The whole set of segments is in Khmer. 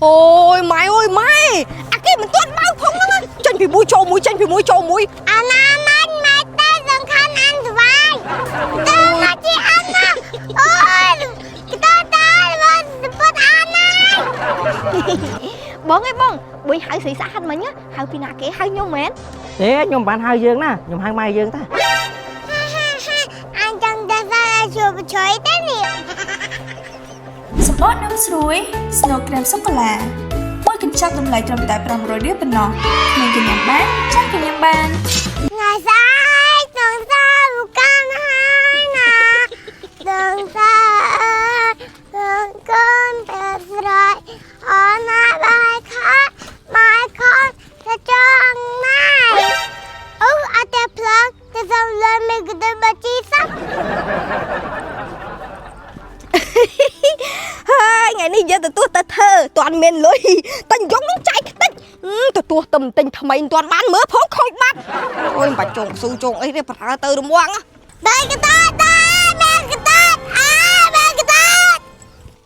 អូយម៉ែអើយម៉ែអាគេមិនទាន់បើកផងហ្នឹងណាចេញពីមួយចូលមួយចេញពីមួយចូលមួយ អាណាម៉ាញ់ម៉ែតែសំខាន់អានស្វាយតើមកជាអានណាអូយតើតើមកពុតអានណា បងអើយបងបុយហៅស្រីស្អាតមិញណាហៅពីណាគេហៅខ្ញុំមែន ទេខ្ញុំមិនបានហៅយើងណាខ្ញុំហៅម៉ែយើងតា អញចង់តែសារជួបជួយទេនេះ សម្បកនំស្រួយ ស្នូលក្រែមសូកូឡាមួយកញ្ចប់តម្លៃត្រឹមតែ500រៀលប៉ុណ្ណោះក្មេងក៏ញ៉ាំបានចាស់ក៏ញ៉ាំបាន ថ្ងៃស្អែកចង់សារកានហើយណាចង់សារចង់កូនតែស្រ័យអណាបាយខាត់បាយខាត់ទៅចង់ណៃអូអត់តែផ្លឹកទៅសំលើមីកទៅបាជីសាប់ ហើយថ្ងៃនេះយើងទទួលទៅធ្វើទាន់មានលុយតែយងនឹងចាយខ្ទេចទទួលទៅទិញថ្មីមិនទាន់បានមើលផងខូចបាត់អូយមិនបាច់ចងស៊ូចងអីទេប្រើទៅរមាំង បែកតាតាបែកតាអាបែកតា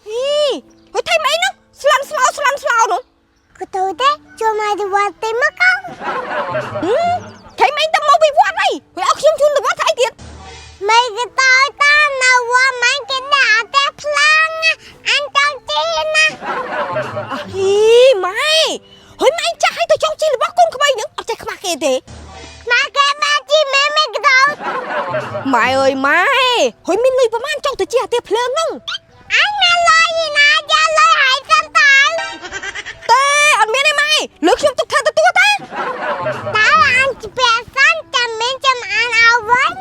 ហ៊ីហុយថៃម៉េហ្នឹងស្លាន់ស្លោស្លាន់ស្លោនោះ ក៏ទៅទេចូលមកទៅវត្តទេមកកង ថៃម៉េទៅមកពីវត្តអីហុយឲ្យខ្ញុំជូនទៅវត្តស្អីទៀត មីកតើតានៅវត្តមិនគេដាក់អត់ទេផ្លាំងអញចង់ជីណា អហ៊ីម៉ែហុយម៉ែចាស់ឲ្យទៅចង់ជីរបស់កូនក្មេងហ្នឹងអត់ចេះខ្មាស់គេទេ មកគេបានជីមេមីកតើ ម៉ែអើយម៉ែហុយមានលុយប្រហែលចង់ទៅជិះអាទិភ្លើងហ្នឹង អញមានលុយណាយ៉ាលុយហើយសិនតើ ទេអត់មានទេម៉ែលើខ្ញុំទុកធ្វើទទួលតា តើអញជាពាក់សិនចាំមានចាំអានឲ្យវិញ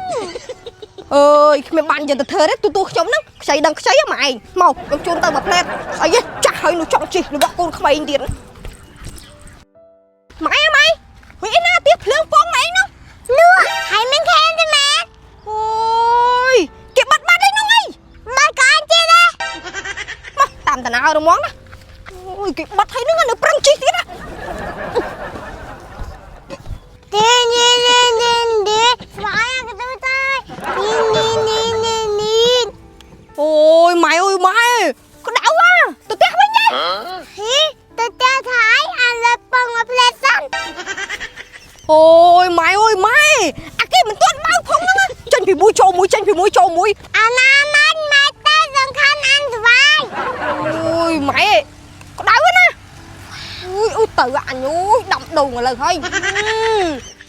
អើយគ្មានបានយកទៅធ្វើទេទូទូខ្ញុំហ្នឹងខ្ចីដឹងខ្ចីហ៎ម៉ែឯងមកខ្ញុំជូនទៅមួយផ្លែតស្អីចាស់ហើយនោះចង់ជិះរបស់កូនក្មេងទៀតម៉ែម៉ែហុយឯណាទៀតភ្លើងពងម៉ែឯងនោះ នោះហើយមិនខេនទេមែន អូយគេបាត់បាត់ឯនោះអី មកក៏អញជីដែរ មកតាមតាណារមងណាអូយគេបាត់ហើយហ្នឹងនៅប្រឹងជិះទៀតណា ទីនេះនេះនេះនេះស្វាយកទៅតើនេះនេះនេះនេះនេះ អូយម៉ែអើយម៉ែក្តៅអាទៅផ្ទះវិញណា ហ៊ីទៅផ្ទះថៃអានលើពងមកផ្លែសិន អូយម៉ែអើយម៉ែអាគេមិនទាន់បើកផងហ្នឹងចេញពីមួយចូលមួយចេញពីមួយចូលមួយ អាណាម៉ាញ់ម៉ែតែសំខាន់អានស្វាយ អូយម៉ែក្តៅណាអូយអូយទៅអញអូយដាំដូងឥឡូវហើយ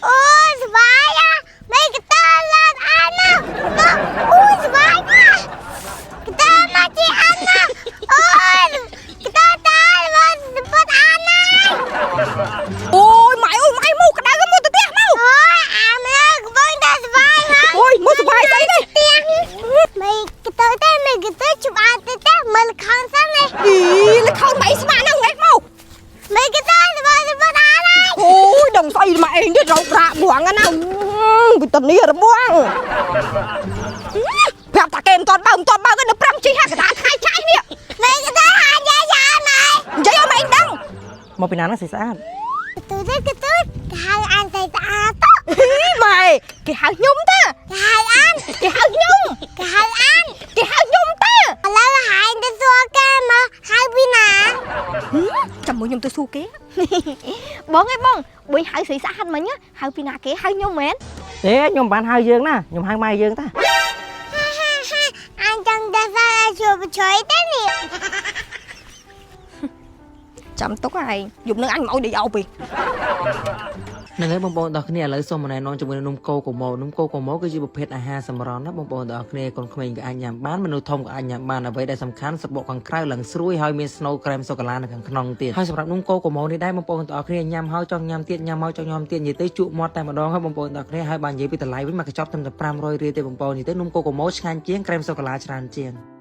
អូយស្វាយអាមេកតើឡានអានណាអូយស្វាយណាកតើមកជីអានណាអូយកតើតាមកពុតអានណា អូយម៉ែអូយម៉ែមកក្តៅមកទៅផ្ទះមក អូយអាមេកំពុងតែស្វាយហ៎ អូយមកសុបាយស្អីទេ ផ្ទះមេកតើតែមេកតើច្បាស់ទៅតែមើលខំសិននេះ អីលខោនម៉ែស្មានហ្នឹងម៉េចមក មេកតើស្វាយពុតអានណា អូយដឹងស្អីម៉ែឯងទៀតរោគរាកបងណាវិតនីរបងប្រាប់តាគេមិនទាន់បើមិនទាន់បើនៅ5ជីហាកតាថ្ងៃឆៃនេះ មេកតើហាយាយាម៉ែ និយាយឲ្យម៉ែឯងដឹង មកពីណាហ្នឹងស្អាត កទូទៅកទូគេហៅអានស្អាតទៅ ម៉ែគេហៅខ្ញុំតា គេហៅអាន គេហៅខ្ញុំ គេហៅអាន គេហៅខ្ញុំតា ឥឡូវហែងទៅសួរគេមកហៅពីណា ចាំមួយខ្ញុំទៅសួរគេ បងអើយបងបុយហៅស្រីស្អាតមិញណាហៅពីណាគេហៅខ្ញុំមែន ទេខ្ញុំមិនបានហៅយើងណាខ្ញុំហៅម៉ែយើងតា អញចង់តែសារជួបជួយទេនេះ ចាំទុកឯងយប់នឹងអញមកឲ្យដេកអោបឯង ហ្នឹងហើយបងប្អូនទាំងអស់គ្នាឥឡូវសូមណែនាំជាមួយនឹងនំកូកូម៉ូនំកូកូម៉ូគឺជាប្រភេទអាហារសម្រន់ណាបងប្អូនទាំងអស់គ្នាកូនក្មេងក៏អាចញ៉ាំបានមនុស្សធំក៏អាចញ៉ាំបានអ្វីដែលសំខាន់សំបកខាងក្រៅឡើងស្រួយហើយមានស្នូលក្រែមសូកូឡានៅខាងក្នុងទៀតហើយសម្រាប់នំកូកូម៉ូនេះដែរបងប្អូនទាំងអស់គ្នាញ៉ាំហើយចង់ញ៉ាំទៀតញ៉ាំហើយចង់ញ៉ាំទៀតនិយាយទៅជក់មាត់តែម្ដងហើយបងប្អូនទាំងអស់គ្នាហើយបាននិយាយពីតម្លៃវិញមកកញ្ចប់ត្រឹមតែ500រៀលទេបងប្អូននិយាយទៅនំកូកូម៉ូឆ្ងាញ់ជាងក្រែមសូកូឡាច្រើនជាង។